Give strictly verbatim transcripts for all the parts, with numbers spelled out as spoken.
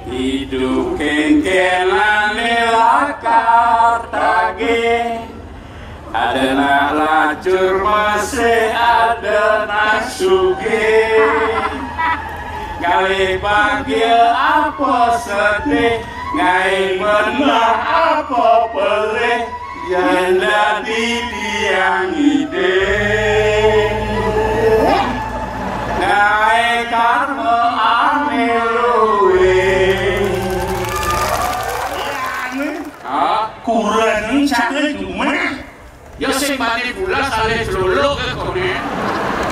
Hidup kengkenane lakar tage. Ada nak lacur masih ada nak suge. Kali bahagia apa sedih, ngai menah apa pelih, yang dadi tiang ide. Ngai karma ane luwe. Hah? Kurang cak cuma. Ya sing bani bulas ale celuluk ke kone.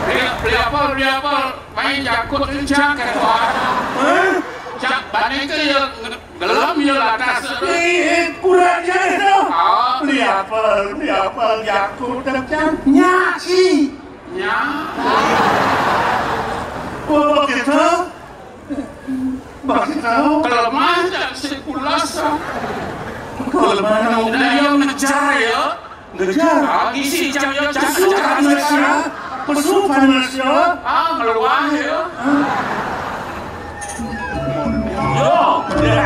Beli, beli apa, beli apa, main jakut kencang ke kuah. Hah? Cak bani ke ya nge-, gelem ya latas. Eh, eh, kurang ajar itu. Ah. Beli apa, beli apa, jakut kencang. Nyasi. Nya. Oh, begitu? Begitu? Kelemahan dan sirkulasa. Kelemahan. Nah, yang ngejar ya. Ngejar. Ah, ngisi jam ya, jam Pesu jam. Manusia. Pesu manusia. Ah, meluah ya. Hah? Yo, ya.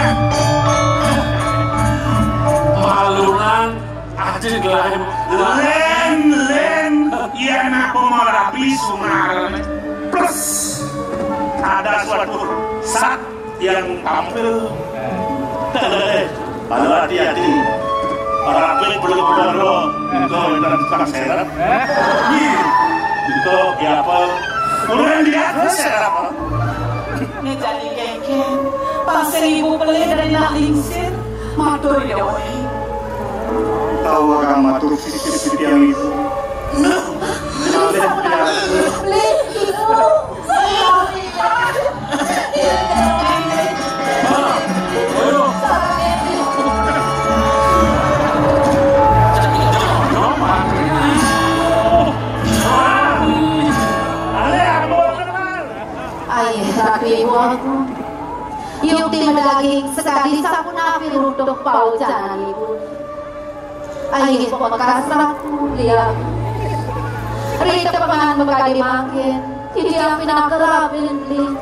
Malunan aja gelahem. Len, len, ya napa merapi sunar. Plus, ada suatu saat yang tampil. Teh, lalu hati-hati. Rapi belum benar, kau minta tukang serap. Ih, itu ya apa? Kurang di atas serap. Ngejadi kengkeng, pasir ibu pelih dari nak lingsir, matur ya wae. Tahu orang matur sisip-sisip yang ibu. Nah, nah, nah, nah. Lih, ibu. Aye, ratu ibu aku. Yukti medaging sekadi sapunapi runtuh paucanan ibu. Aye bekas ratu liang. Ritepengan mekadi mangkin, titiang pinaka rabin li.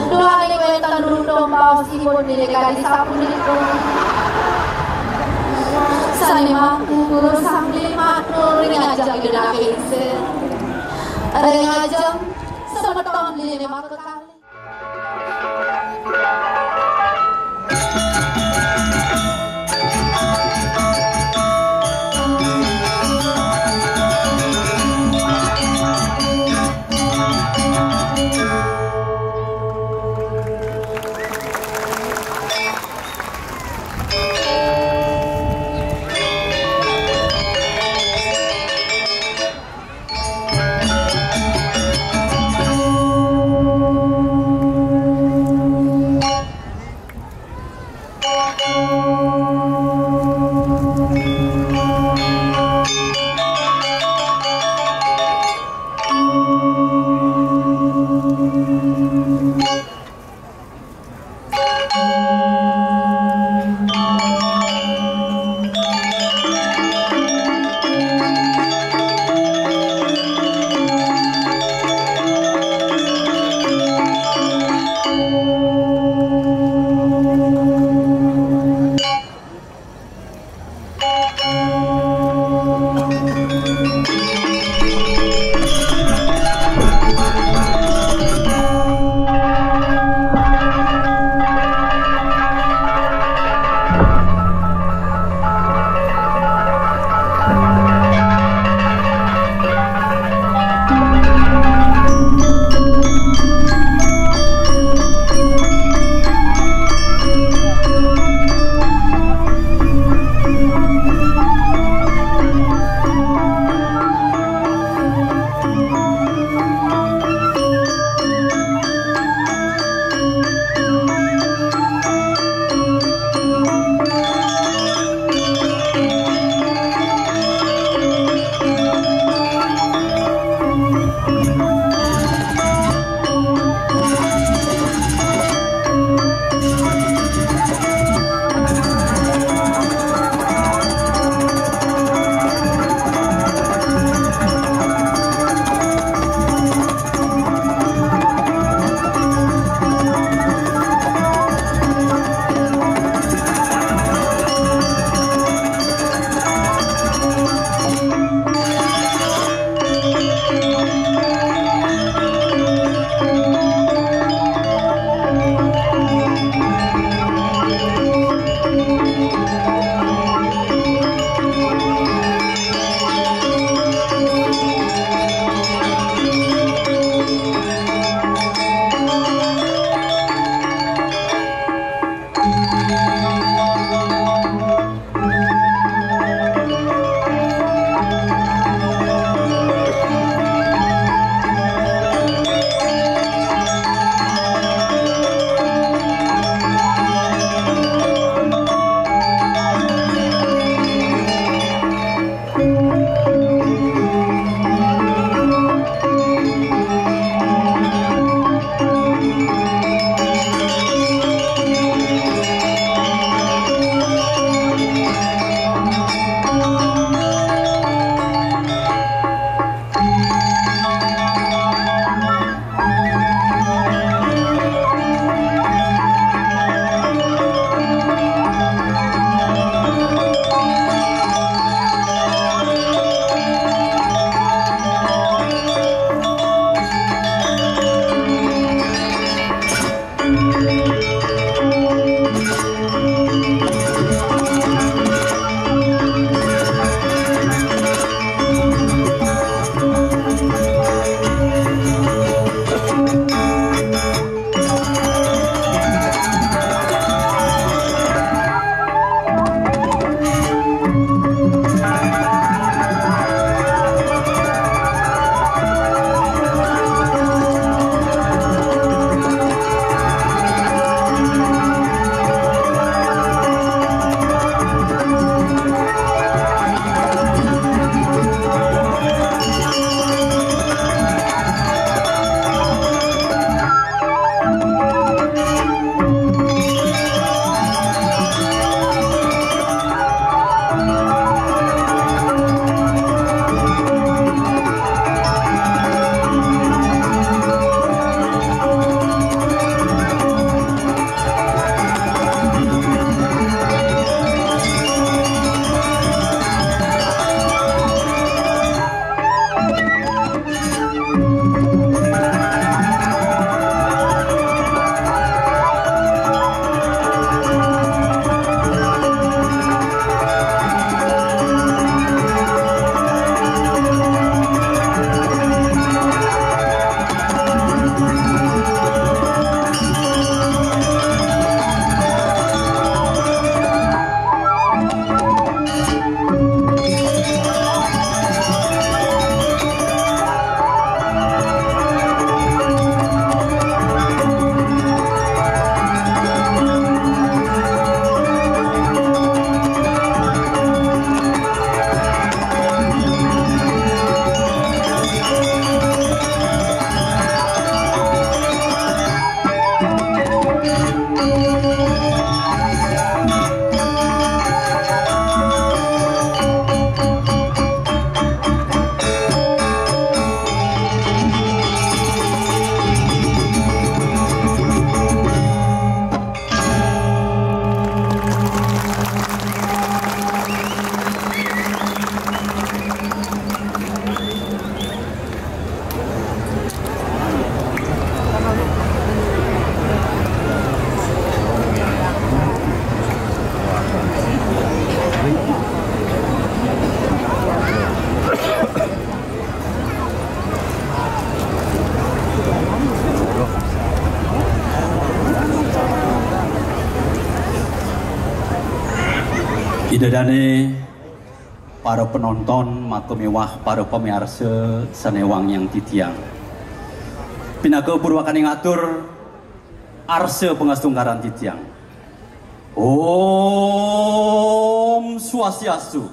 Duaning wenten runtuh baosipun nini kadi sapunika. Sane mangke kula sambli matur ring ajeng Ida Dahe Ingsir. Ring ajeng semeton nini makakalih. Ida dane para penonton, maka miwah para pamiarsa sane wangiang titiang. Pinaka purwakane ngatur arsa pangastungkaran titiang. Om Swastiastu.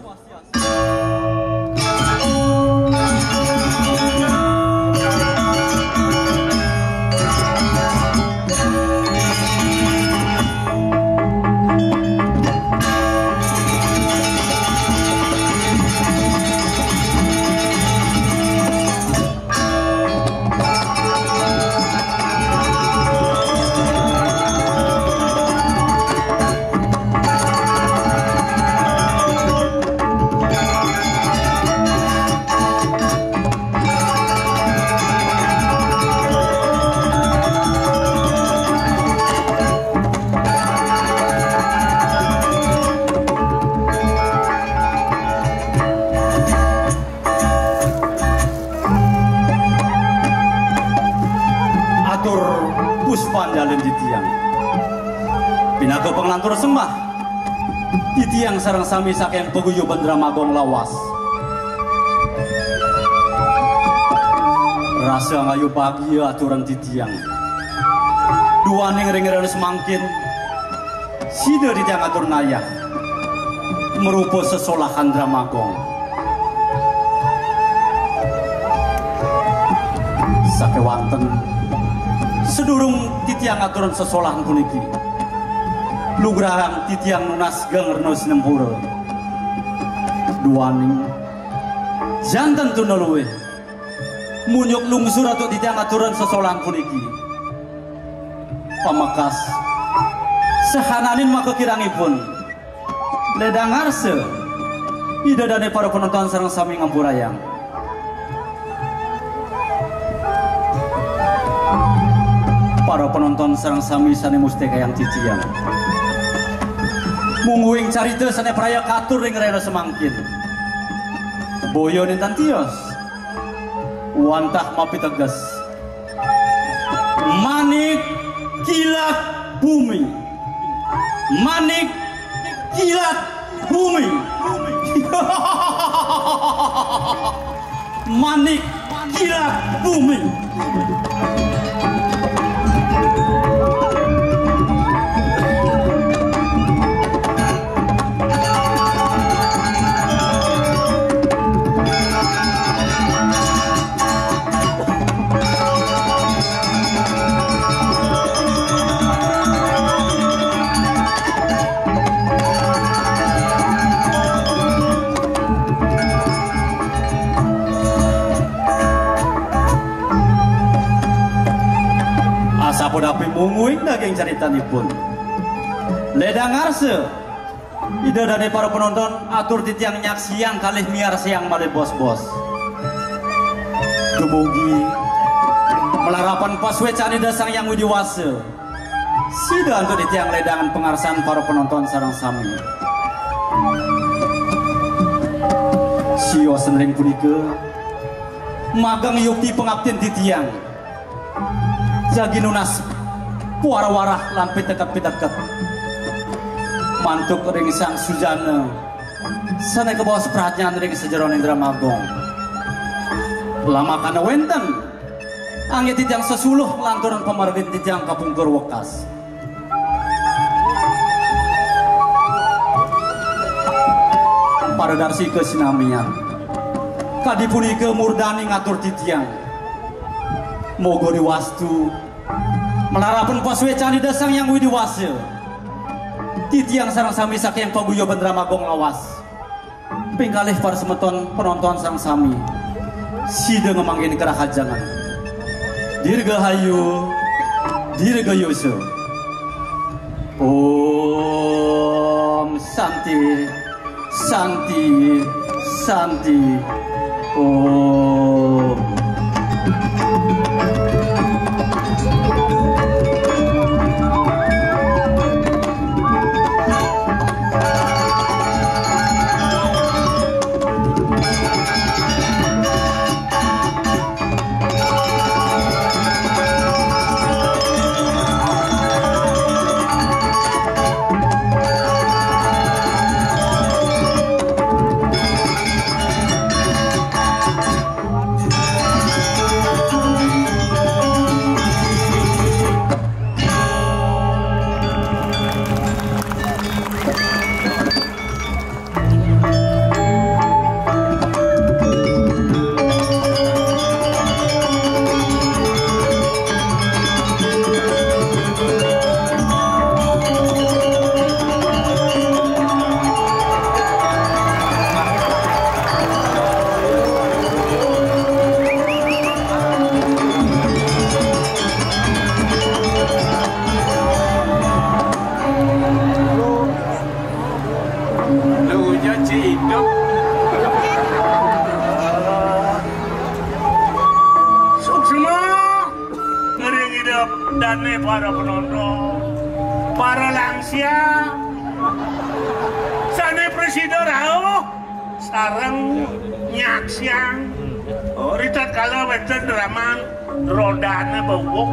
Atur puspanjalin titiang. Pinaka panglantur sembah, titiang sareng sami saking paguyuban Drama Gong lawas. Rasa ngayu bagia aturan titiang. Duaning ring rena semangkin, sida titiang atur nayah marupa sesolahan Drama Gong. Sakewanten, sadurung titiang aturan sesolahan puniki, lugrahang titiang nunas geng rena sinempura. Duaning janten tuna luih, munjuk lungsur antuk titiang aturan sesolahan puniki. Pamekas, sahananing makakirangipun, ledang arsa, Ida dane para penonton sareng sami ngampurayang. Para penonton sareng sami sane mustikayang titiang. Mungguing carita sane praya katur ring rena semangkin. Boya ninten tios. Wantah mapiteges. Manik kilat bumi. Manik kilat bumi. Manik kilat bumi. Asapunapi mungguing daging caritanipun. Ledang arsa, Ida dane para penonton, atur titiang nyaksiang kalih miarsayang malih bos-bos. Dumugi malarapan pasuecan Ida Sang Hyang Widi Wasa, sida antuk titiang ledangan pangarsan para penonton sareng sami. Sios ring punika, mageng yukti pangaptin titiang. Jagi nunas puara-warah lan piteket-piteket. Mantuk ring Sang Sujana, sane kabaos pradnyan ring sajeroning Drama Gong. Lamakana wenten, anggih titiang sesuluh lanturang pamargin titiang kapungkur wekas. Para darsika sinamian, kadi punika murdaning atur titiang. Moga diwastu, malarapan pasuecan Ida Sang Hyang Widi Wasa, titiang sareng sami saking paguyuban Drama Gong lawas. Ping kalih para semeton penonton sareng sami, sida ngamanggihin karahajengan. Dirgahayu, dirgayusa. Om Santi, Santi, Santi. Om. Para langsia, sané prasida rauh sareng nyaksiang. Oh, ritatkala wénten raman rodané beuwuk.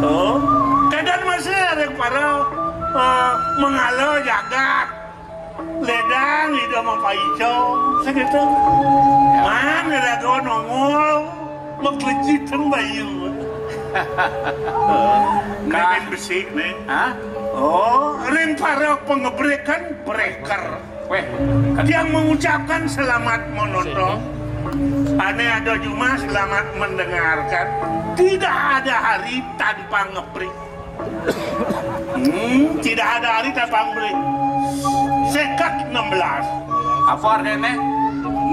Oh, kadang masih ada para, eh, mengala jagat. Lédang Ida mapaica, sakitu. Man iraga nongol, maklejit teng bayu. Nah. Mungkin besi nih. Hah? Oh, ring para pengebrekan breaker. Weh, yang mengucapkan selamat menonton. Ané ada jumah selamat mendengarkan. Tidak ada hari tanpa ngebrek. Hmm, tidak ada hari tanpa beli. Sekat enam belas. Apa artinya?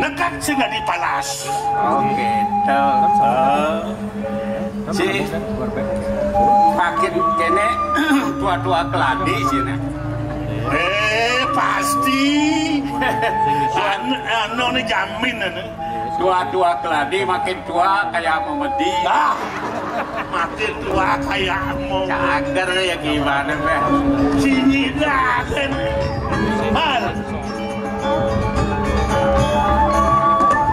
Nekat sing dadi palas. Oh, gitu. Eh. Si makin kéné tua-tua keladi sini. Eh, pasti. An anu né jamin anu. Tua-tua keladi makin tua kayak memedi. Ah, makin tua kayak mau. Cager ya gimana, Beh? Sini dah kan. Hal.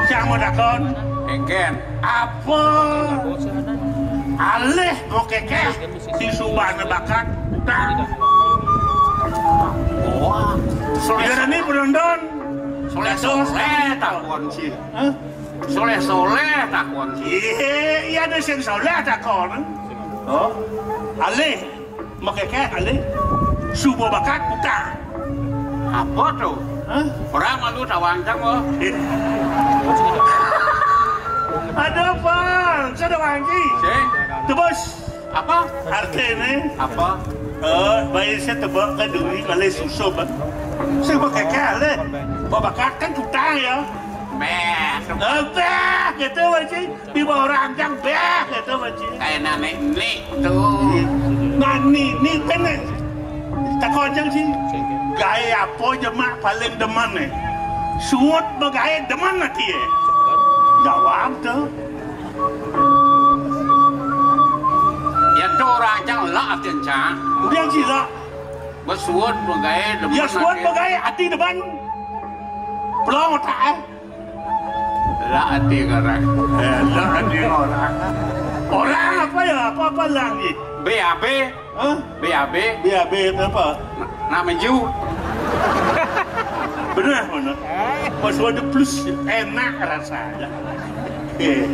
Siang mau dakon. Engken. Apa? Alih mau kekeh si subana bakat. Dah. Wah. Soleh ini berondon. Soleh, soleh, takon sih. Hah? Soleh-soleh takon. Iya, iya ada sing soleh takon. Oh, alih, makekeh alih. Suba bakat utang. Apa tuh? Hah? Orang malu tawang cang, oh. Ada apa? Saya ada wangi. Sing? Tebus. Apa? Artinya? Apa? Eh, bayi saya tebak ke duri kali susu, Bang. Saya pakai kali. Babakat kan tutang ya. Beh. Eh, beh, gitu, Bang Cing. Di bawah ranjang, beh, gitu, Bang Cing. Kayak nenek nih tuh. Nah, nih, nih, kan nih. Tak kocang sih. Gaya apa jemak paling demen nih? Suut begawe demen ati ya. Jawab tuh. Ya tuh orang cang lah atin cang. Udah sih lah. Besuut begawe demen. Ya suut ati. Begawe ati demen. Pelong otak eh. Lah ati orang. Eh, lah ati orang. Orang apa ya? Apa-apa lagi? B A B. Hah? B A B. B A B itu apa? Nak meju. Bener, bener. Pas ada plus enak rasanya. Eh,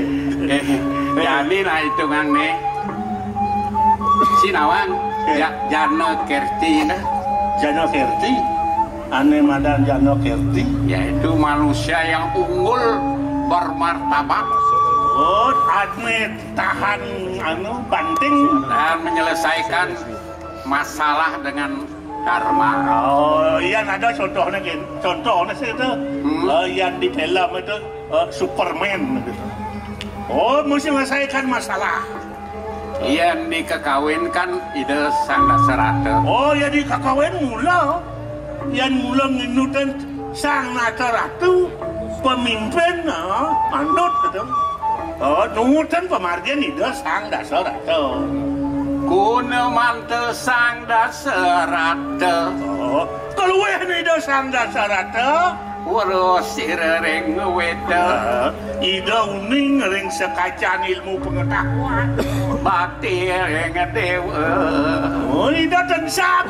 jadi lah hitungan nih. Si nawang, eh, ya, Jano Kerti, nah. Jano Kerti? Ane madan Jano Kerti? Yaitu manusia yang unggul bermartabat. Oh, ane tahan anu banting. Dan menyelesaikan masalah dengan Dharma. Oh, iya ada contohnya gini. Contohnya sih itu, hmm, eh, yang di film itu, eh, Superman gitu. Oh, mesti menyelesaikan masalah. Yang dikekawinkan Ida Sang Dasarata. Oh, ya dikekawin mula. Yang mula nginutan Sang Nata Ratu, pemimpin, ah, mandut gitu. Oh, nuwutan pamargin Ida Sang Dasarata. Guna manta Sang Dasarata. Oh, kaluwih Ida Sang Dasarata. Weruh sira ring weda. Ah, Ida uning ring sekacan ilmu pengetahuan. Bakti ring dewa. Oh, Ida tansah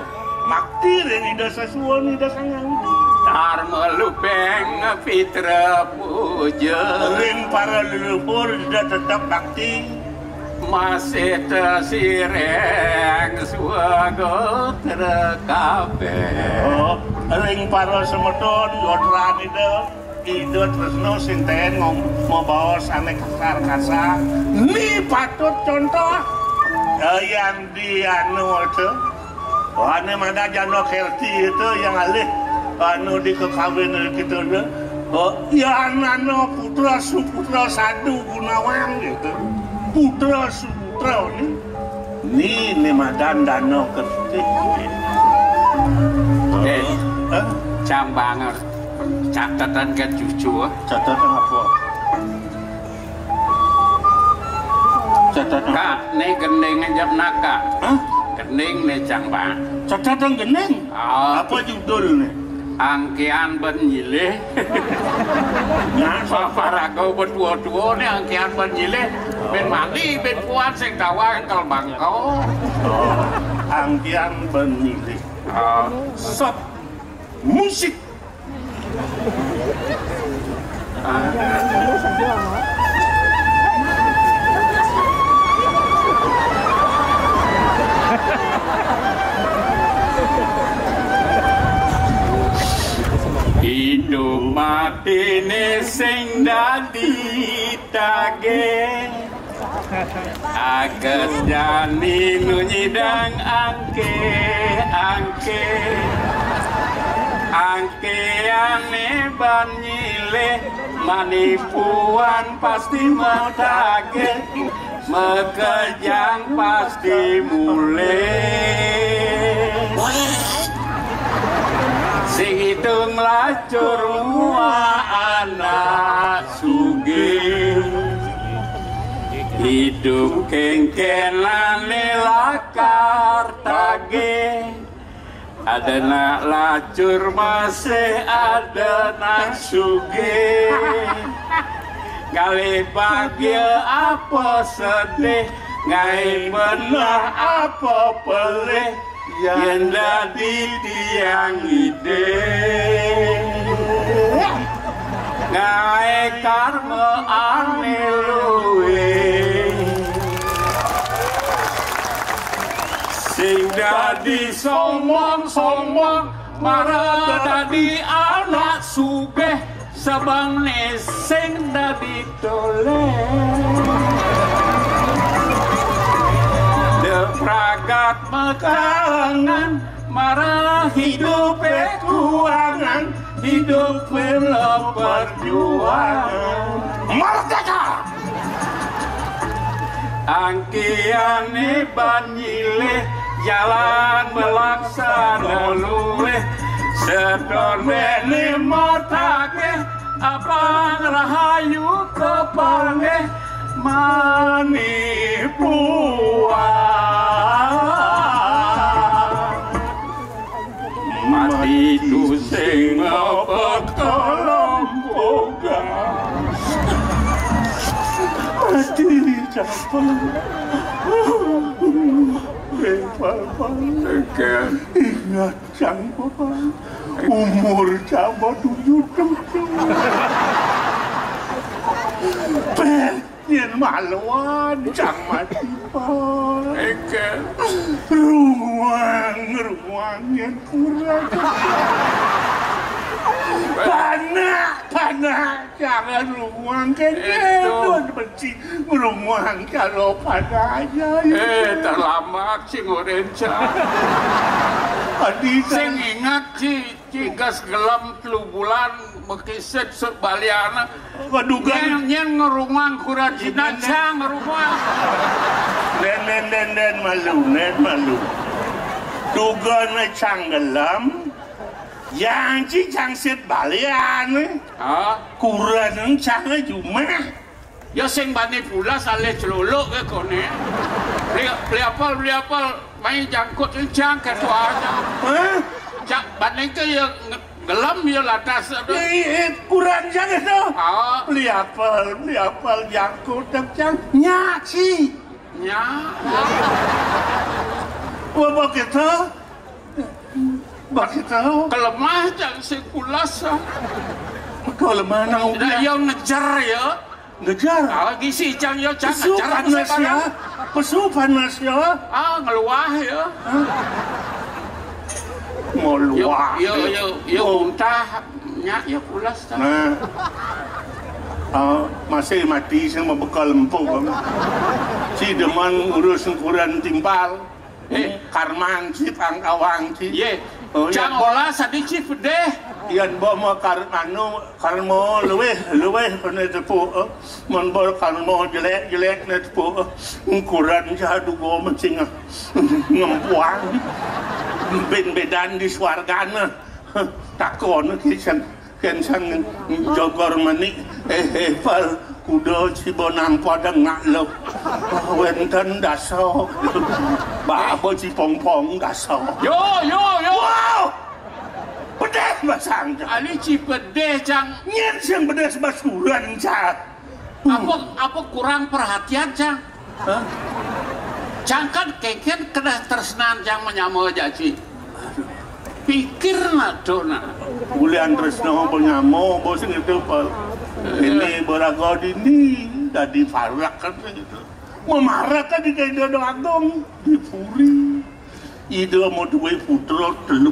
bakti ring Ida Sasuwun, Ida Sang Hyang Widhi. Dharma lubeng pitra puja. Ring para leluhur Ida tetep bakti. Masih tesiring swagotra kabeh. Oh, ring para semeton gotran Ida. Ida tresna sing ten ngom-, mabaos ane kasar-kasar. Ni patut contoh. Eh, yang di anu itu. Ane mana Jano Kerti itu yang alih anu di kekawin kita tu. Oh, ya anana putra suputra sadu Gunawan gitu. Putra suputra ni. Ni, ni madan Jano Kerti. Eh, eh? Cang banget. Catatan kan cucu, ah. Catatan apa? Kak, né gending aja nak, Kak. Hah? Gending né cang, Pak. Cacatang gending? Ah. Apa judulnya? Angkian ben nyilih. Nah, so- Bapak raga ben tua-tua né angkian ben nyilih. Ben mandi, ben puan sing tawang kal bangko. Oh, angkian ben nyilih. Ah. Sop musik. Idup mati né sing dadi tagih. Aget jani nu nyidang angké, angké. Angkéané ban nyilih, manipuan pasti matagih, makejang pasti mulih. Sing itung lacur mua anak sugih. Idup kéngkénané lakar tagih. Ada nak lacur masih ada nak sugih. Ngalih bahagia apa sedih, ngai menah apa pelih. Yén dadi tiang idih, ngaé karma ané luwih. Sing dadi sombong-sombong, mara dadi anak sugih. Sabangné sing dadi tolih, depragat makalangan, mara hidupé kuangan, hidupé la perjuangan. Merdeka! Angkiané ban nyilih, jalan belaksana luwih, sedondéné matagih, abang rahayu kapanggih, manipuan. Mati tu sing mapekelompogan. Mati siapa? Bebal. Ingat, Cang, Bebal. Umur sama tujuh tahun. Yén maluan cang mati, Pak. Éké. Runguang, runguang yén kurang. Panak, panak, jangan runguang kéné. Itu. Tuan benci ngrunguang kalau panak aja. Eh, terlambat sing orénca. Adi sing ingat, Ci. Cigas gelem telu bulan, mekisit sut baliana. Waduh, nyén, nyén ngerungang kuran Cina, cang ngerungang. Dén, dén, dén, dén, malu, dén, malu. Dugana cang gelem, yang ci cang sit baliana. Ah? Kuran cang jumah. Ya sing bani pulas alih celuluk ké koné. Beli, beli apel, beli apel, mai jangkut encang ké tuanya. Hah? Cak bani ké ya nge-, gelem ya latas tu. Eh, eh, kurang jangan tu. Ah. Beli apel, beli apel jangkut encang. Nyak sih. Nyak. Wah, begitu. Begitu. Kelemah cang sing pulas, ah. Kelemah nang udah. Yang ngejar ya. Ngejar. Ah, gisi cang ya, cang. Pesu ngejar panas ya. Pesu panas ya. Ah, ngeluah ya. Hah? Ngeluah. Yo, yo, yo, yo, muntah, nyak, yo pulas, cang. Nah. Ah, masih mati sama bekal empuk. Si demen urus ukuran timpal. Eh. Karman, Cip, angkawang, Cip. Yé. Oh, cang olah sadi, Cip, pedih. Yan bo mo kar-, anu, karmo luwih, luwih kena tepuk, eh. Mun bo karmo jelek, jelek kena tepuk, eh. Ukuran sadu go mencing, eh. Ngempuang. Bin bedan di swargana. Takon kisan, kisan jogor manik. Eh, eh, pal. Uda ciba nampa dengak lep. Wénten dasa. Baba cipongpong dasa. Yo, yo, yo. Wow! Pedih basang. Ali ci pedih, Cang. Nyén sing pedih sebasuran, Cang. Apa, apa kurang perhatian, Cang? Hah? Cang kan kéngkén kedah tresnan, Cang, manyama jaci. Pikir nak tu nak. Bulan tresna panyama, bos ngerti apa? Ini beraga dini, dadi parak kan gitu. Memarak kan di Ida Agung, di Puri. Ida mau duwe putra telu.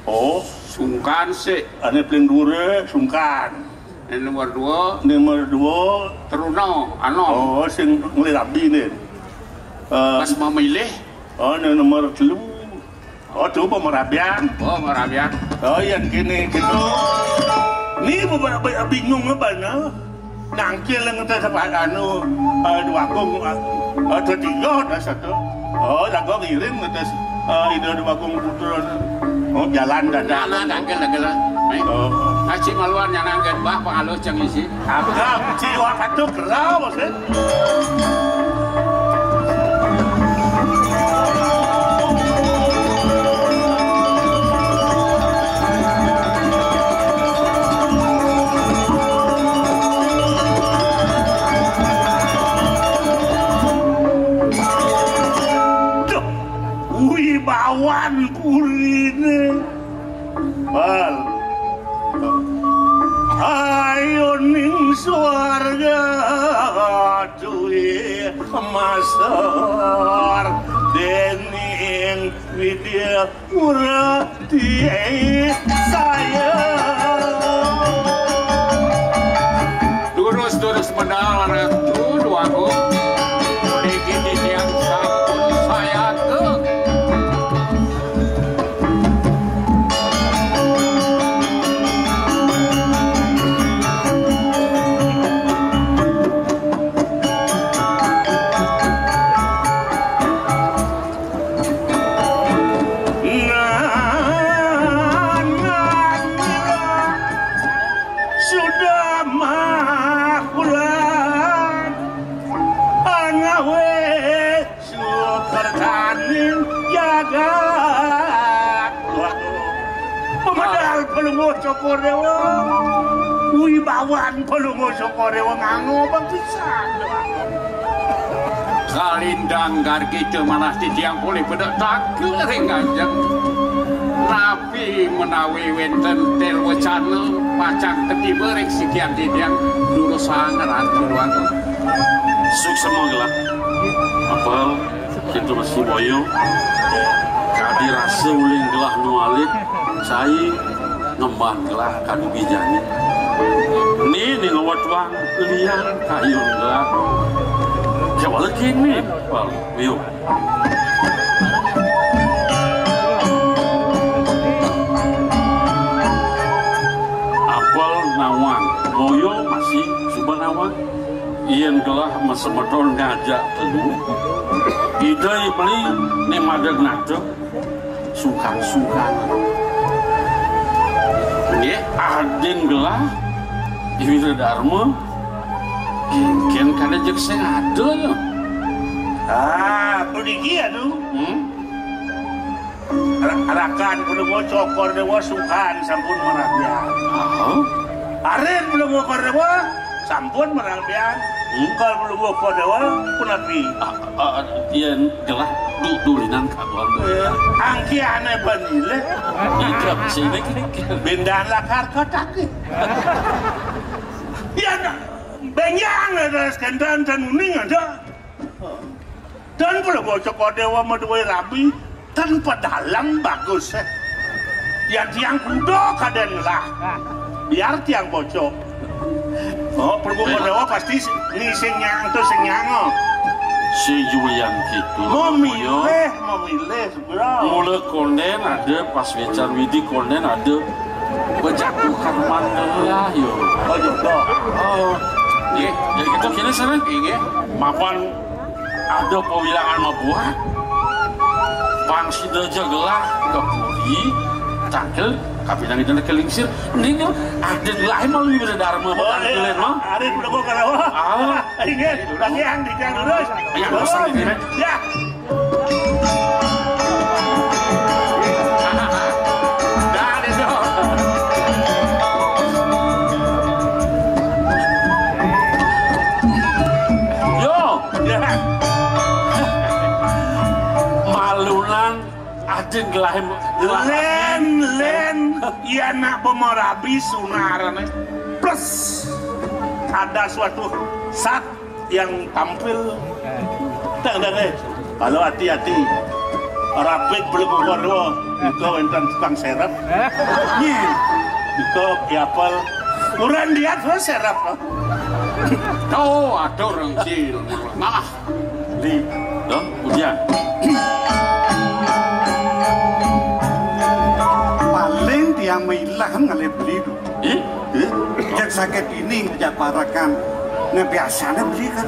Oh, sungkan sik. Ane paling dhuwure sungkan. Yang nomor dua. Nomor dua. Teruna, Anom. Oh, sing nglih rabi ne. Eh, pas memilih. Oh, yang nomor telu. Oh, tu pemerabian. Oh, pemerabian. Oh, yang kini gitu. Ni beberapa bingung apa na? Nangkil ngetes apa anu, eh, Dwagung, eh, tetiga dah satu. Oh, jago ngiring ngetes, eh, Ida Dwagung Putra. Oh, jalan dadah. Nah, nah, nangkil, nangkil lah. Mai. Oh. Aci maluan yang nangkil, bah, pengalus yang isi. Agak, ci wak satu kerau, sih. Duh, wibawan purine. Bal. Ayo ning swarga duwe masar dening Widya Murti saya. Durus-durus medal Ratu Dwagung. Niki titiang sampun sayaka. Sudah makulan anawe sukertaning jagat. Pemedal pelungguh Cokor Dewa. Wibawan pelungguh Cokor Dewa nganggo pisan. Kalindang gargita manah titiang polih pedek tangkil ring ganjeng. Napi menawi wénten til wecana pacang ketiba ring sikian titiang durusang Ratu Dwagung. Suksma gelah. Apel, kita masih boyo. Kadi rasa uling gelah nu alit, cai ngemban gelah kadu bijani. Ni, ni ngawat wang lian kayun gelah. Jawala kini, Apel. Ayo. Apel nawang, boyo masih suba nawang. Yén gelah masemeton ngajak telu, Ida meli né madeg nata, sungkan-sungkan. Nggih, adin gelah, Ida Darma, kénkén kada jeg sing ada. Ah, puniki anu. Hmm? Ra-, rakan Palungguh Cokor Dewa sungkan sampun marabian. Aha. Arin Palungguh Cokor Dewa sampun marabian. Hmm? Kal Palungguh Cokor Dewa punapi? Ah, ah, yén gelah du-, dulinan kaduan. Eh, angki ané banile. Ijab sini. Bendan lakar kotak. Ya, nah, benjang ada skendan dan uning ada. Dan Palungguh Cokor Dewa madué rabi, tan padalem bagus, eh. Yan tiang kuda kadén ngelah. Biar tiang bocok. Oh, Palungguh Cokor Dewa pasti s-, ni sing nyang tu sing nyang, oh. Sing Julian gitu. Memilih, memilih, segera. Mula kondén ada, pas wécan Widi kondén ada. Bejatuh kaduman gelah, yo. Oh, jodoh. Oh. Nggih, ya gitu, kini sana. Nggih. Mapan ada pawilangan mabuat. Pang sida ja gelah ka puri, tangkil Kapinang itu nek kelingsir, ini tuh ada lain malu ibadah dharma, oh, iya. Kalian mah. Ada di belakang kalau. Ah. Ingat, bagian di yang lurus. Yang lurus, ini, ya. Dah, deh, dong. Yo. Ya. Malunan. Adin gelahim. Len, len, iya nak pemarabi sunarane. Plus ada suatu saat yang tampil. Tang, tang, eh. Kalau hati-hati, rapid belum keluar dulu. Itu enten tukang serep. Nih, itu kiapel. Kurang lihat, oh, serep. Oh, ada orang cil. Malah. Beli. Loh, ujian. Paling dia mailah kan ngalih beli tu. Eh? Eh? Yang sakit ini kerja parakan. Nah, biasanya beli kan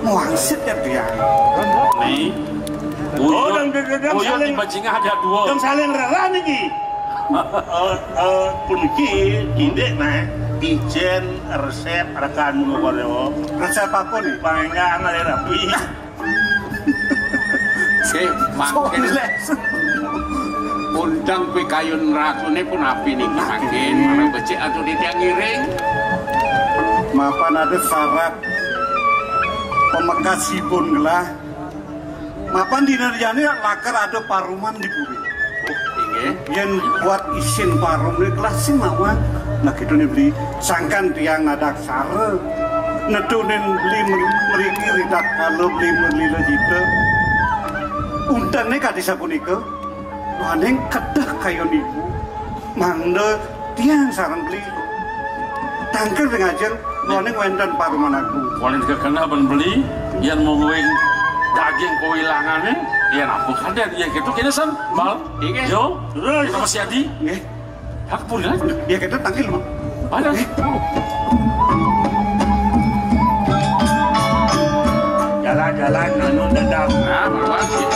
muangsit ya dia. Nih. Oh, dan, dan, dan, oh, iya, saling, di bajingan ada dua. Dan saling rela nih, Ki. Eh, eh, puniki, indik, nah, ijen, resep, rekan, ngono. Resep apa nih? Pangengan, ngalih rapi. Sik, mangkin. Undang pikayun ratune pun api niki mangkin. Marang becik atuh titiang ngiring. Mapan ada syarat pemekasipun gelah. Mapan dina jane lakar ada paruman di puri. Inggih. Yen buat isin parum ni kelas sing mawon. Nah, gitu nih beli. Sangkan tiang ada aksara. Netunin beli mer-, meriki ridak kalau beli merlila jita. Untane kadi sapunika. Maning kedah kayon ibu. Mangda tiang sareng beli. Tangkil ring ajeng, maning wenten paruman aku. Paling kekena ben beli, yen mung wing daging kewilangane, yen apa kaden, yen gitu kene san, Bal. Inggih. Yo, terus. Kita masih adi. Nggih. Hak pun kan? Ya kita tangkil, Bang. Ada. Jalan-jalan anu dadak. Nah, betul.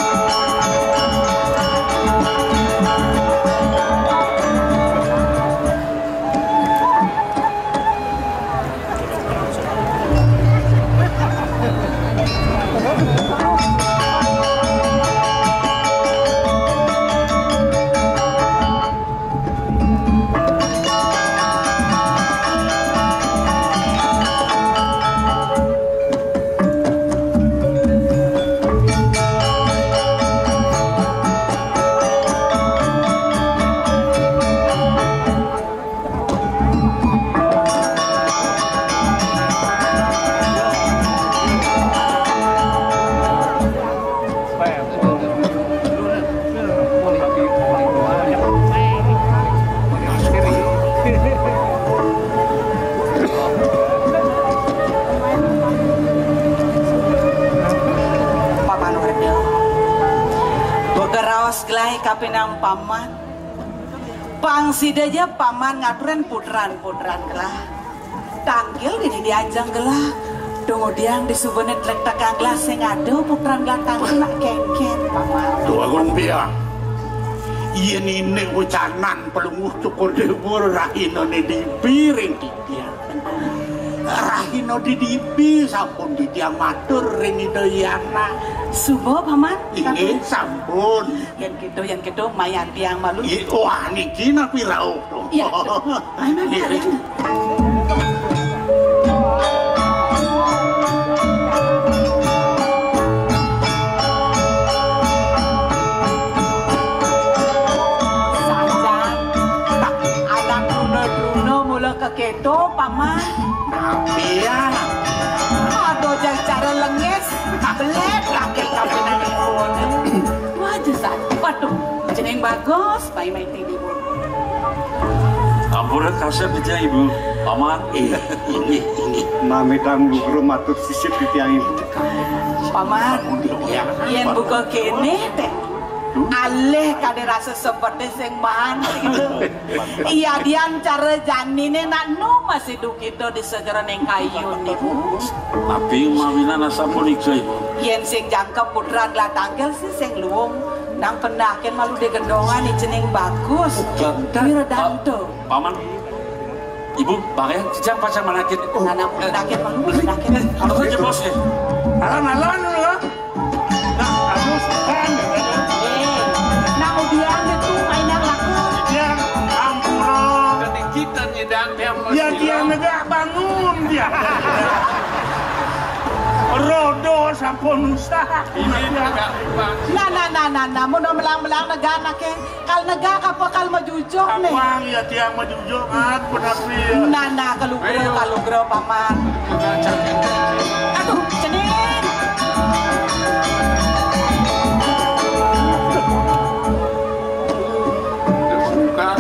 Paman Werda. Begeraos gelai kapinang paman. Pang sida ja paman ngaturin putran-putran gelah. Tangkil dini dianjang gelah. Dumudiang disubene tlektekang gelah sing ada putran gelah tangkil nak kengken, paman. Duh Agung Biang. Yen inik wecanan pelungguh cukur debur rahinane dipiring titiang. Rahina didipi sampun titiang matur ring Ida Hyang. Suba, paman. Inggih, sampun. Yen gitu, yen gitu, mayan tiang malu. Ih, wah, niki napi rauh to? Iya. Ayo, ayo, ayo. Sanjan, anak truna-truna mula keketo, paman. Napi ya? Aduh, jang cara lengis, belet laki kapinan ipun. Wah, jesan. Waduh, jeneng bagus, pai main T V pun. Ampura kasep aja, Ibu. Paman. Eh, ini, ini. Mamitang lugra matur sisip titiang, Ibu. Paman, ya, yen buka kene teh. Alih kade rasa seperti sing maan gitu. Iya, dian cara janine nak nu masih duh kita di sejeroning kayu niku. Tapi mawinan asapunika, Ibu. Yen sing jangkep putran gelah tangkil sih sing luwung. Nang pendakin malu di gendongan ni cening bagus. Bentar. Mira danto. Paman. Ibu, bahaya, jang pacang manakin. Nana pendakin malu, pendakin. Harus aja, Bos, ya. Alan-alan lu lah. Nah, harus kan. Eh, nang udian itu main yang laku. Ya, ampura. Sedikit nyidang dia. Ya, dia negak bangun dia. Rodo sampun usah. Ini negak. Nah, nah, nah, nah, nah, mun melang-melang negak anake. Kal negak apa kal majujuk nih? Apang ya tiang majujuk, at penapi ya. Nah, nah, kalugra, kalugra, Paman. Aduh, cening. Bukan.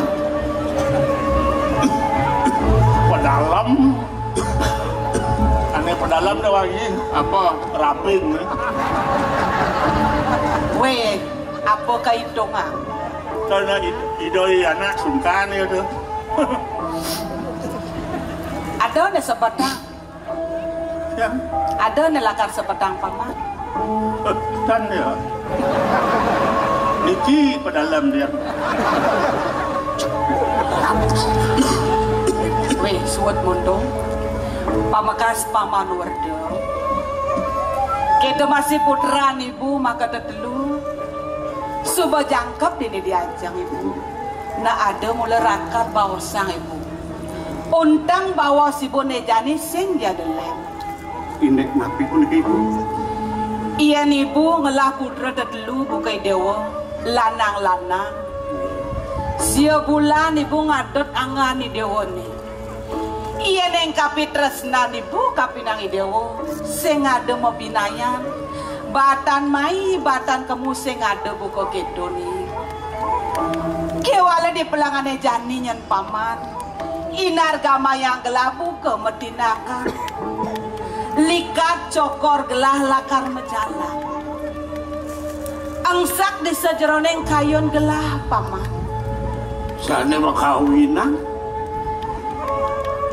Pedalem. Ane pedalem dah lagi. Apa? Rapin. Weh, apa kaitungan? Karena i-, idoi anak sungkan ya tuh. Ada ne sebatang. Ya. Ada ne lakar sebatang, Paman. Dan ya. Niki pedalem dia. Weh, suwet mundung. Pamekas Paman Werda. Kita masih putran ibu maka tetelu. Suba jangkep dini diajeng ibu. Nah, ada mula rakat baosang ibu. Untang baos ibu ne jani sing dia delem. Indik napi punika, Ibu? Yen ibu ngelah putra tetelu buka dewa, lanang-lanang. Sia bulan ibu ngadot angan dewane. Yen ing kapitresnan ibu kapinang dewa, sing ada mabinayan. Batan mai, batan kemu sing ada buka kedone. Kewala di pelangane jani nyen paman. Inar gamayang gelah buka metinakan. Likat cokor gelah lakar majalan. Engsak di sajeroning kayun gelah, Paman. Sane makawinan?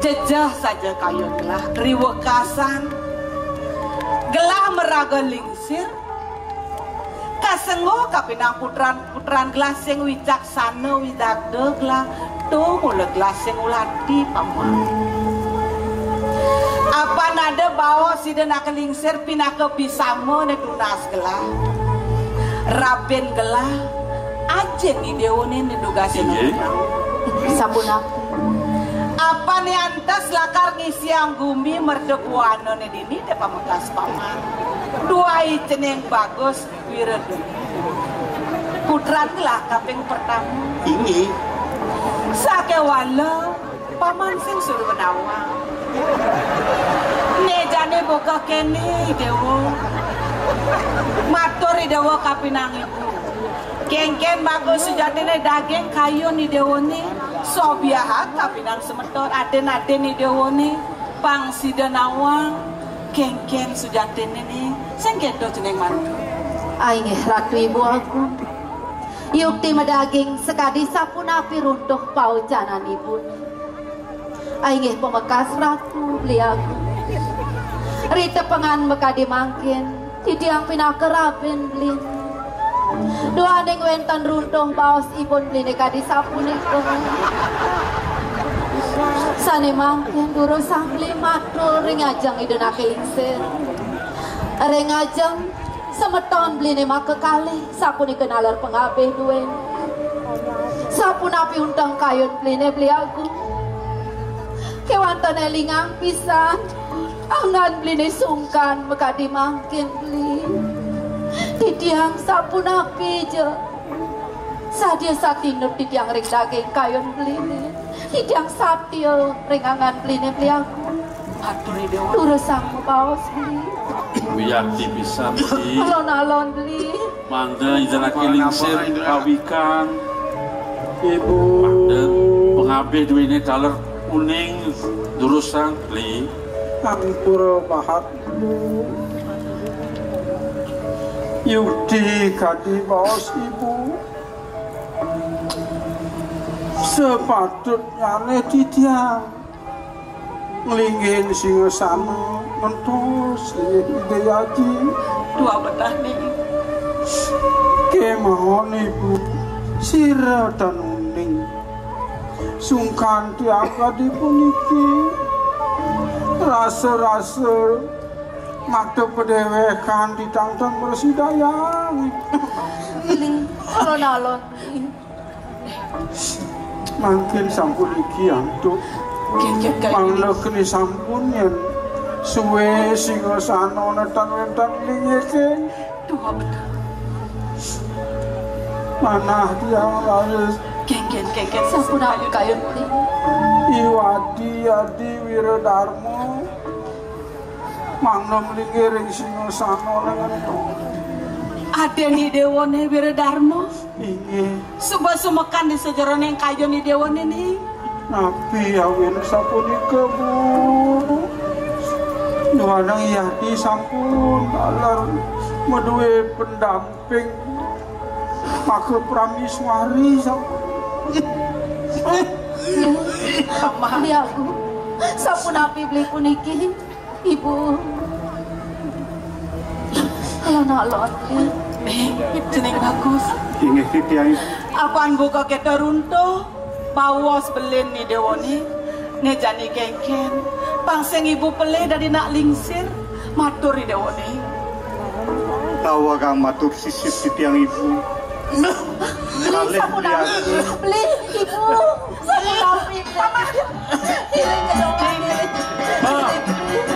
Jejeh saja kayun gelah, riwekasan. Gelah maraga lingsir. Kasengguh kapinang putran-putran gelah sing wicaksana widagda gelah, tuh mula gelah sing ulati, Paman. Apan ada baos sida naka lingsir pinaka bisama ne tunas gelah. Rabin gelah, ajin idewane ne dugasina. Inggih. Sapunapi? Apan ne antes lakar ngisiang gumi merda buana ne dini te pamekas, Paman. Duai cening bagus. Wiredha. Putran gelah kaping pertama. Inggih. Sakewala paman sing suruh nawang. Ne jane boga kene, Dewa. Matur, Dewa, kapinang ibu. Kengken bagus sujatine daging kayun, Dewa, ne. Sobiahat kapinang semeton, aden-aden, Dewa, ne. Pang sida nawang, kengken sujatine ne, sing keto jeneng mantu. Ainggih Ratu Ibu Agung. Yukti madaging sakadi sapunapi runtuh paucanan Ibu. Ainggih pamekas Ratu Beli Agung. Rita pengan makadi mangkin. Titiang pinaka rabin beli. Duaning wenten runtuh baos ibun beli ne kadi sapunika. Sane mangkin durusang beli matur ring ajeng Ida Nake Lingsir. Ring ajeng semeton beli ne maka kalih sapunika naler pangabih duene. Sapunapi unteng kayun beli ne, Beli Agung. Kewanten elingang pisan. Angan beli ne sungkan makadi mangkin beli. Titiang sapunapi ja. Sadia satinut titiang ring daging kayun beli ne. Titiang satia ring angan beli ne, Beli Agung. Atur, Dewa. Durusang mabaos beli. Wiakti pisan, Beli. Alon-alon beli. Mangda Ida Nake Lingsir pawikan. Ibu. Mangda pangabih duene taler uning durusang, Beli. Ampura pahat. Yukti kadi baos Ibu. Sepatutnyane titiang nglinggihin singasana ngentos inggih Ida Aji. Dua betah nih. Kemawon Ibu, sira tan uning. Sungkan tiang kadi puniki. Rasa-rasa makta padéwékan titang tan mrasidayang. Ling, alon-alon. Mangkin sampun iki antuk. Mangda keni sampun yén suwé singasana tan wénten ning ngeking. Duh, bener. Manah tiang raris. Kéngkén, kéngkén, sampun ampun kayun. Iwadi Adi Wiradarma. Mangda mlinggih ring singasana lengen to. Adén Idéwané Wiradarma. Inggih. Suba sumekan di sajeroning kayun Idéwané ning. Napi awin sapunika, Bu? Nuanang Yati sampun taler madué pendamping maka prameswari sampun. Mama. Beli Agung, sapunapi beli puniki? Ibu. Alon-alon. Eh, cening bagus. Inggih titiang. Apan buka kita runtuh, bawas belin Idéwané, né jani kéngkén. Pang sing ibu pelih dadi nak lingsir, matur Idéwané. Tawagang matur sisip titiang ibu. Beli, kalih sampun beli aku. Beli, ibu. Sampun beli. Iring kedongan. Ah,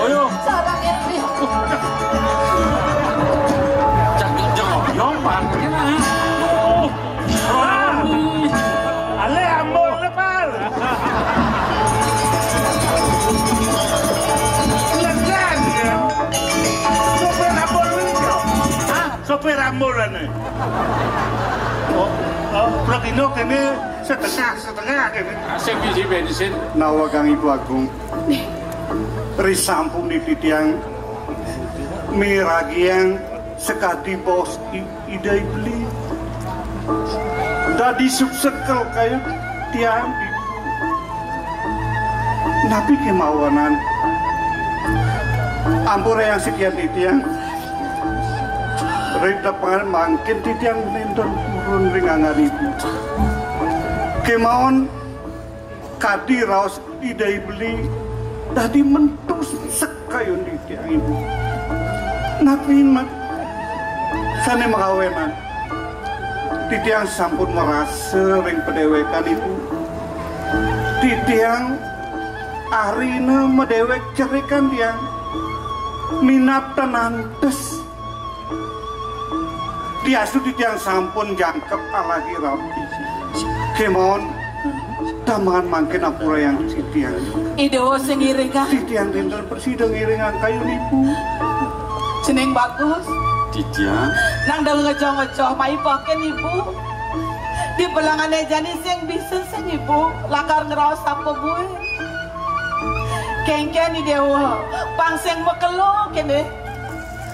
ayo. Sarang ya, beli. Cak jeng oyong parkir ah. Oh. Ah. Ale ambon lepal. Legan ya. Sopir ambon ini. Hah? Sopir ambon ini. Oh, oh, Pragino kene setengah, setengah kene. Sing biji bensin. Nawagang Ibu Agung. Risampun titiang miragiang sekadi bos i-, Ida Ibli. Dadi subsekel kaya tiang. Napi kemawanan? Ampura yang sekian titiang. Ring tepengan mangkin titiang nenten purun ring anggan ibu. Kemawon kadi raos Ida Ibli dadi mentus sekayun titiang ibu. Napi mat sane makawenan? Titiang sampun marasa ring padewekan ibu. Titiang arina madewek cerikan tiang. Minab tanantes. Diastu titiang sampun jangkep alagi rapi. Kemon, tamangan mangkin ampura yang titiang. Ida sing ngiringang. Titiang dinten prasida ngiringang kayun ibu. Jeneng bagus. Titiang. Nang dang ngejo-ngejo maipaken ibu. Di belangane jani sing bisa sing ibu lakar ngraos apa buin. Kengken Ida, pang sing makelo kene.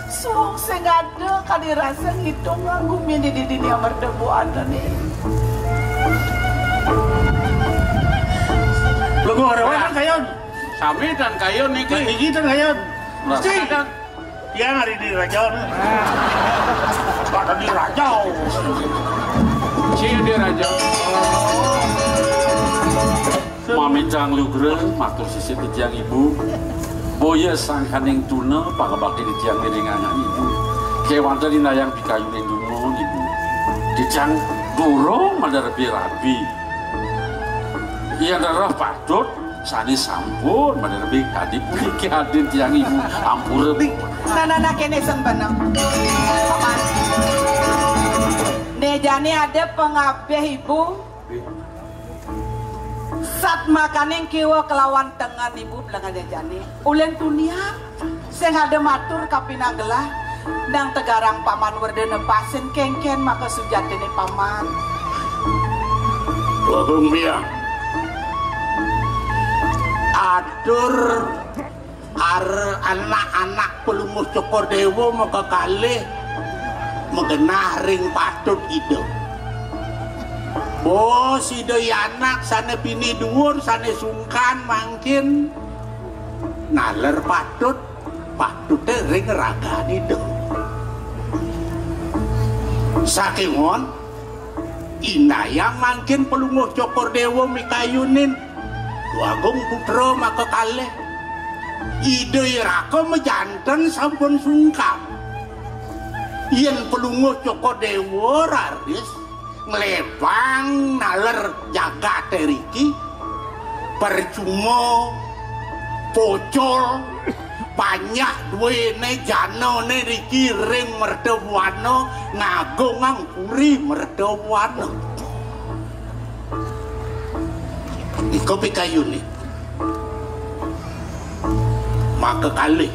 Suwung sing ada kadi rasa ngitung nganggumi di dini amarda buana nih. Lego ada orang kayun. Sami dan kayun niki. Niki dan kayun. Mesti. Merasakan. Yang hari di raja. Pada di raja. Cie di raja. Mamitang lugra, matur sisip titiang ibu. Boya sangkaning tuna, pangabakti titiang ngiring anak ibu. Kewanten inayang pikayuning dumun ibu. Titiang durung madar rabi-rabi. Yen rereh patut, sane sampun madar rabi kadi puniki adin tiang ibu. Ampura. Nah, nah, nah, kene sen beneng. Paman. Ne jane ada pengabeh ibu. Sat makaning kiwa kelawan tengen ibu belengane jane. Ulen tunian sing ada matur kapinang gelah nang tegarang paman werdene pasin kengken maka sujatine paman. Bagong Biang. Atur Ar-, anak-anak Palungguh Cokor Dewa makakalih magenah ring patut Ida. Bos Ida anak sane pini duur, sane sungkan mangkin naler patut, patute ring ragan Ida. Sakéwanten, indayang mangkin Palungguh Cokor Déwa mikayunin Dwagung Putra makakalih. Ida iraka majanten sampun sungkan. Yén Palungguh Cokor Déwa raris nglebang naler jagat riki, percuma pocol panjak duwéné janané riki ring mertabuana ngagungang puri mertabuana. Nika pikayuné. Maka kalih.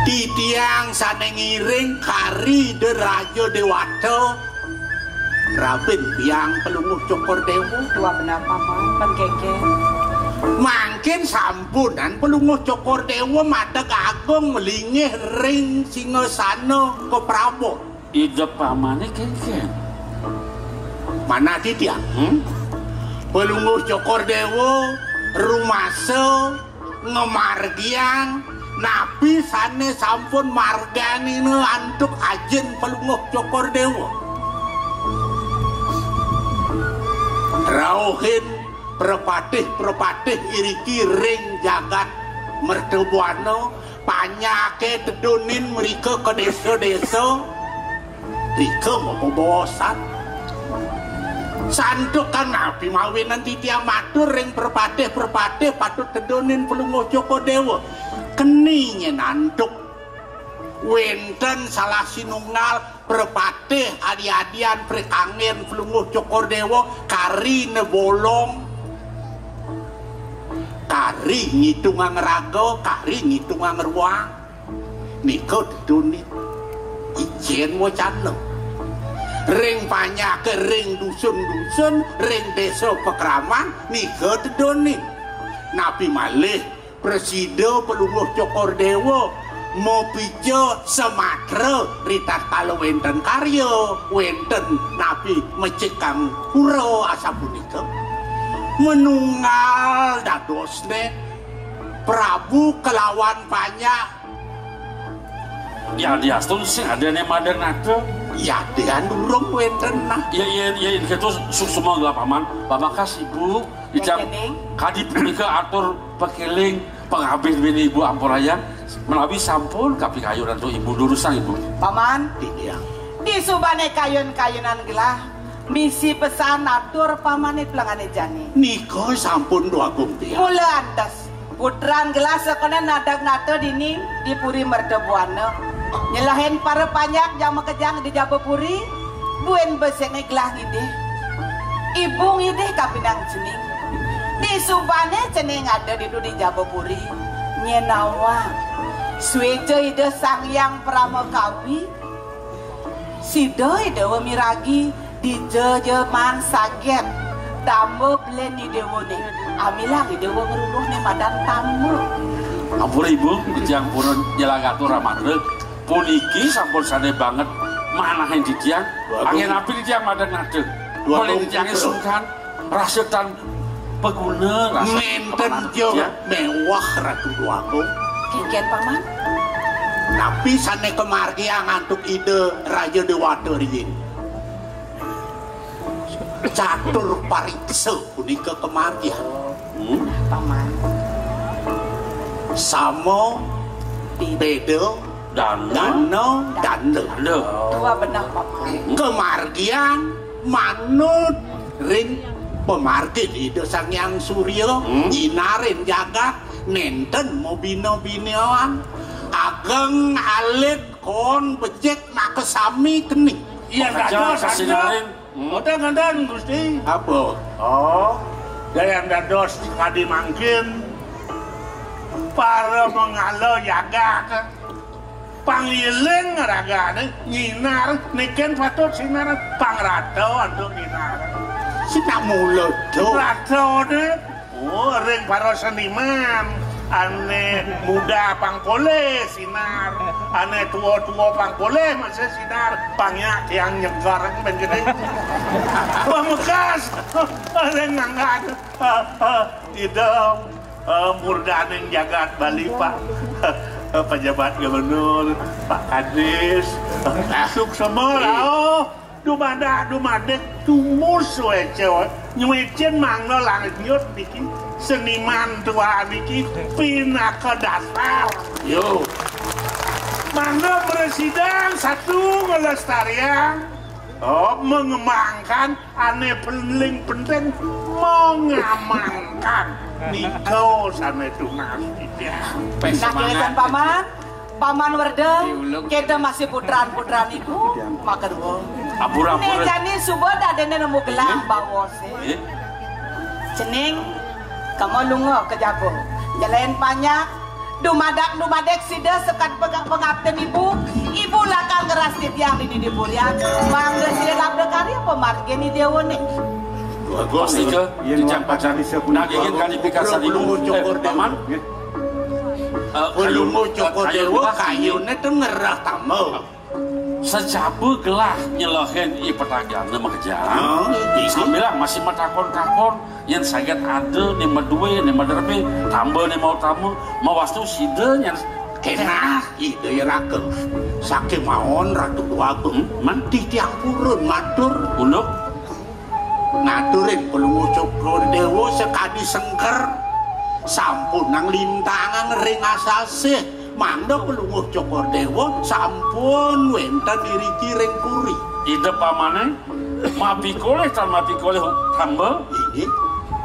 Titiang sané ngiring kari Ida Raja Déwata, rabin biang Palungguh Cokor Déwa. Tuah benar, Paman, pan kéngkén. Mangkin sampunang Palungguh Cokor Déwa madeg agung malinggih ring singasana kaprabon. Ida pamané kéngkén. Manah titiang? Hmm? Palungguh Cokor Déwa rumasa ngamargiang napi sané sampun marganina antuk ajin Palungguh Cokor Déwa. Rauhin prapatih-prapatih iriki ring jagat mertabuana, panjaké tedunin mrika ka désa-désa, rika mapabaosan. Santukan napi mawinan titiang matur ring prapatih-prapatih patut tedunin Palungguh Cokor Déwa. Keni nyén antuk wénten salah sinunggal prapatih adi-adian prikanggén Palungguh Cokor Déwa, kari nebolong, kari ngitungang raga, kari ngitungang ruang. Nika tedunin. Icén wacana. Ring panjaké, ring dusun-dusun, ring désa pakraman, nika tedunin. Napi malih prasida Palungguh Cokor Déwa mapica samatra ritatkala wénten karya, wénten napi mecikang pura asapunika. Manunggal dadosné Prabu kalawan panjak. Ya, diastun sing adané madeg nata. Ya, dian durung wénten nah. Ya, ya, ya, kéto suksma gelah Paman. Pamangkas Ibu, ijang Déning. Kadi punika atur pakéling pangabih duwéné Ibu ampurayang, menawi sampun kapikayun antuk Ibu durusang Ibu. Paman, iya. Disubané kayun-kayunan gelah, misi pesan atur pamané pelengané jani. Nika sampun Dwagung Biang. Mula antes, putran gelah sakana nadeg nata dini di Puri Mertabuana. Nyelahin para panjak jang makejang di jaba puri, buin besené gelah ngidih. Ibu ngidih kapinang cening. Disubané cening ada ditu di jaba puri, nyén awak suéca Ida Sang Hyang Parama Kawi, sida Ida wa miragi dija ja maan saget tamba belén Ida wané. Amilang Ida wa ngruluh né madan tamba. Ampura Ibu, titiang purun nyelag atur amantra. Puniki sampun sané banget manahin titiang. Waduh. Anggén napi titiang madeg nata? Waduh. Malih titiangé sungkan, rasa tan paguna, rasa nénten ja méwah Ratu Dwagung. Kénkén, Paman? Napi sané kamargiang antuk Ida Raja Déwata riin? Catur pariksa punika kamargiang. Hmm? Paman. Sama, beda, dana, dana. Dana. Tua benah, Paman. Kamargiang manut ring pamargin Ida Sang Hyang Surya, hmm? Nyinarin jagat, nénten mabina-binaan. Ageng alit kon becik nakasami keni. Iya, Raja, dados, Raja. Sinarin. Hmm. Boten ngenten, Gusti. Apa? Oh, dayang dados kadi mangkin para mangala jagat. Pangiling ragané nyinar, niki patut sinar pangrata antuk nyinar. Sinak mula to. Ratané, oh, ring para seniman, ané muda pang polih sinar, ané tua-tua pang polih masih sinar, pang nyak tiang nyeger ben gedé. Pamekas, ring ngangkat, ah, ah, Ida, ah, murdaning jagat Bali, Pak. Pejabat gubernur, Pak Kadis, suksma rauh, dumadak dumadik tumus wécé, nyuécén mangga lanjut niki, seniman tua niki, pinaka dasar. Yo. Mangga presidan satu ngelestarian, oh, mengembangkan, ané paling penting mengamankan. Nika sané tunas titiang. Nah, kénging paman, paman Werda, kita masih putran-putran ibu, maka dua. Ampura, ampura. Né jani suba dadéné nemu gelang baosé. Cening, kamu lunga ka jaba. Jelain panjak, dumadak-dumadik sida sekad pegak pengabden ibu. Ibu lakar ngeras titiang di didi purian. Mangda sida labda karya pamargin i déwané. Pastika, titiang pacang nagingin kadi pikasan ibu. Eh, paman. Eh, Pelungguh Cokor Déwa kayuné té ngerah tamba. Sajaba gelah nyelehin i petagana makejang. Sambilang masih matakon-takon, yén saget ada né madué, né maderbé, tamba né mautama, mawastu sida nyén. Kénah, Ida Hyang Raga. Sakémaon Ratu Déwagung, titiang purun matur. Unduk. Ngaturin Pelungguh Cokor Déwa sakadi sengker, sampunang lintangan ring asasih. Mangda Pelungguh Cokor Déwa sampun wénten iriki ring puri. Ida pamané, mapikolih tan mapikolih tamba. Inggih.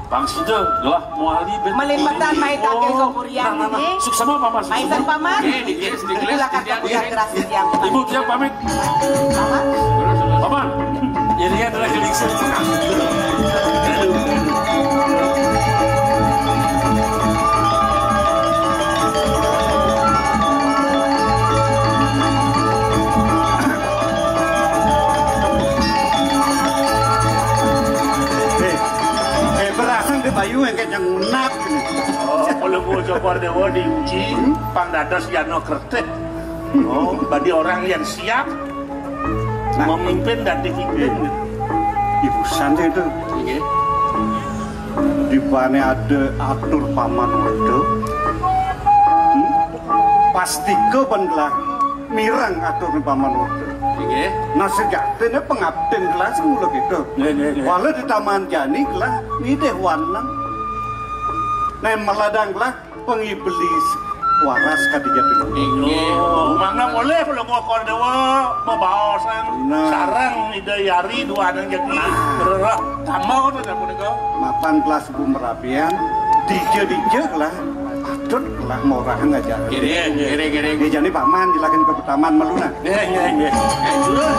Pang sida gelah mawali ben. Malimpetan mai tagih ka purian nah, nah, nah. Inggih. Suksema paman, suksema. Maisan paman. Inggih, inggih, inggih. Ibu lakar ka purian geras titiang. Ibu, tiang pamit. Paman. Paman. Ini adalah gelingsir. Eh, eh, berasang di bayu yang kayak ngunap. Oh, kalau gua coba dewa diuji, pang dados Yano Kertih. Oh, bagi orang yang siap memimpin dan dipimpin. Ibu santai itu. Inggih. Di mana ada atur paman Werda. Hmm? Pastika ban gelah mireng atur paman Werda. Inggih. Nah, sejatiné pengabden gelah semula gitu. Nggih, nggih, nggih. Walau di taman jani gelah nidih waneng. Nah, maladang gelah pengiblis waras kadi jati. Inggih. Oh, mangga boleh Pelungguh Cokor Déwa bebaosan sareng Ida Hyang Raga duaning jati. Nah. Rereh tama to sapunika. Mapan gelah suku merabian, dija-dija gelah patut gelah maurahang ajaran. Nggih, nggih, nggih, nggih. Nggih, jani paman jelakin ka taman malu nah. Nggih, nggih, nggih. Eh, turun.